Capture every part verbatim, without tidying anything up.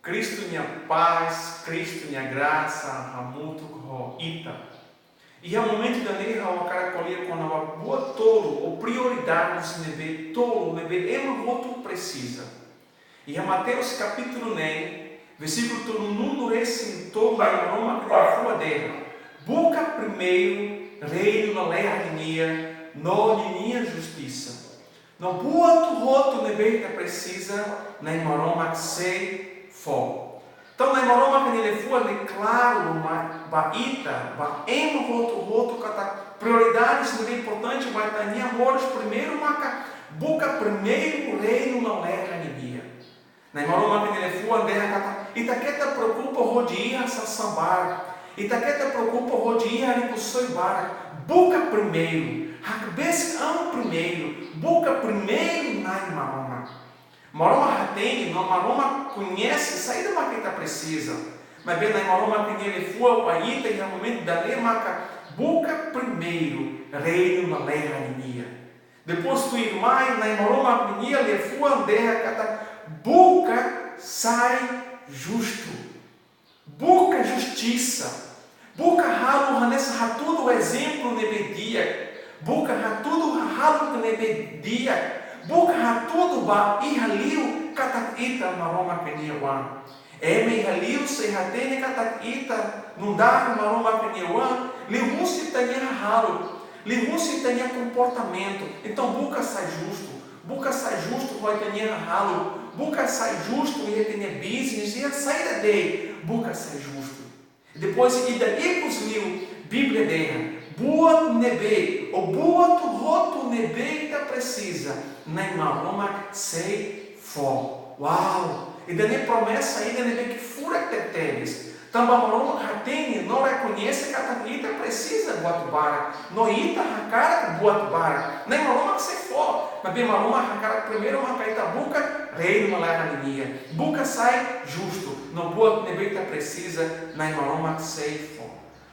Kristu nia pás, Kristu nia grasa hamutuk ho ita. Iha momentu ida-ne'e ha'u hakarak ko'alia kona-ba buat tolu ou prioridades ne'ebé tolu ne'ebé ema hotu presiza. Iha Mateus kapítulu neen, versíkulu tolunulu-resin-tolu, Nai Maromak nia liafuan dehan: Buka primeiru reinu lalehan nian no ninia justisa, no buat hotu ne'ebé ita presiza, Nai Maromak sei fó. Entaun, Nai Maromak nia liafuan ne'e klaru mai ba ita, ba ema hotu-hotu, katak prioridades ne'ebé importante ba ita-nia moris, primeiru maka buka primeiru reinu lalehan nian. Nai Maromak nia liafuan dehan katak ita keta preokupa hodi iha sasán barak, ita keta preokupa hodi iha rikusoin barak. Buka primeiru, hakbesik an primeiru, buka primeiru Nai Maromak. Maromak hatene, no Maromak koñese saida mak ita presiza. Maibé Nai Maromak nia liafuan ba ita iha momentu ida-ne'e maka buka primeiru reinu lalehan nian. Depois tuirmai, Nai Maromak nia liafuan dehan katak buka sai justu. Buka justisa. Buka halo hanesan hatudu ezemplu ne'ebé di'ak. Buka hatudu hahalok ne'ebé di'ak. Buka hatudu ba iha li'ur katak ita Maromak nia oan. Ema iha li'ur sei hatene katak ita nu'udar Maromak nia oan liuhusi ita-nia hahalok, liuhusi ita-nia komportamentu. Entaun buka sai justu. Buka sai justu ho ita-nia hahalok. Buka sai justu iha ita-nia business, iha saida de'it. Buka sai justu. Depois ida ikus liu, Bíblia dehan: buat ne'ebé, ou buat hotu ne'ebé ita presiza, Nai Maromak sei fó. Uau! Ida-ne'e promesa ida ne'ebé ke furak tebetebes. Tanba Maromak hatene no rekoñese katak ita presiza buat barak, no ita hakarak buat barak. Nai Maromak sei fó, maibé Maromak hakarak primeiru maka ita buka reinu lalehan nian, buka sai justu, no buat ne'ebé ita presiza, Nai Maromak sei fó.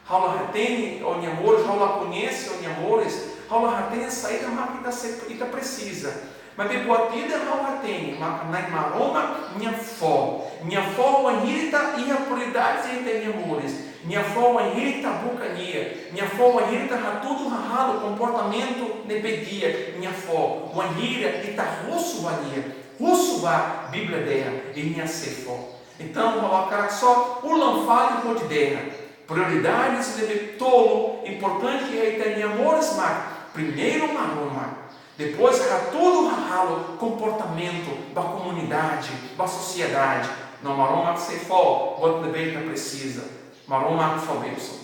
Ha'u la hatene ó-nia moris, ha'u la koñese ó-nia moris, ha'u la hatene saida mak ita sei, ita presiza. Maibé buat ida ha'u hatene, maka Nai Maromak nia fó, nia fó wainhira ita iha prioridades iha ita-nia moris, nia fó wainhira ita buka nia, nia fó wainhira ita hatudu hahalok, komportamentu ne'ebé di'ak, nia fó wainhira ita husu ba nia, husu ba, Bíblia dehan, i nia sei fó. Entaun, ha'u hakarak só ulang fali hodi dehan, prioridades ne'ebé tolu importante iha ita-nia moris mak primeiru Maromak, depois hatudu hahalok, komportamentu ba komunidade, ba sosiedade. No Maromak sei fó buat ne'ebé ita presiza. Maromak fó bensaun.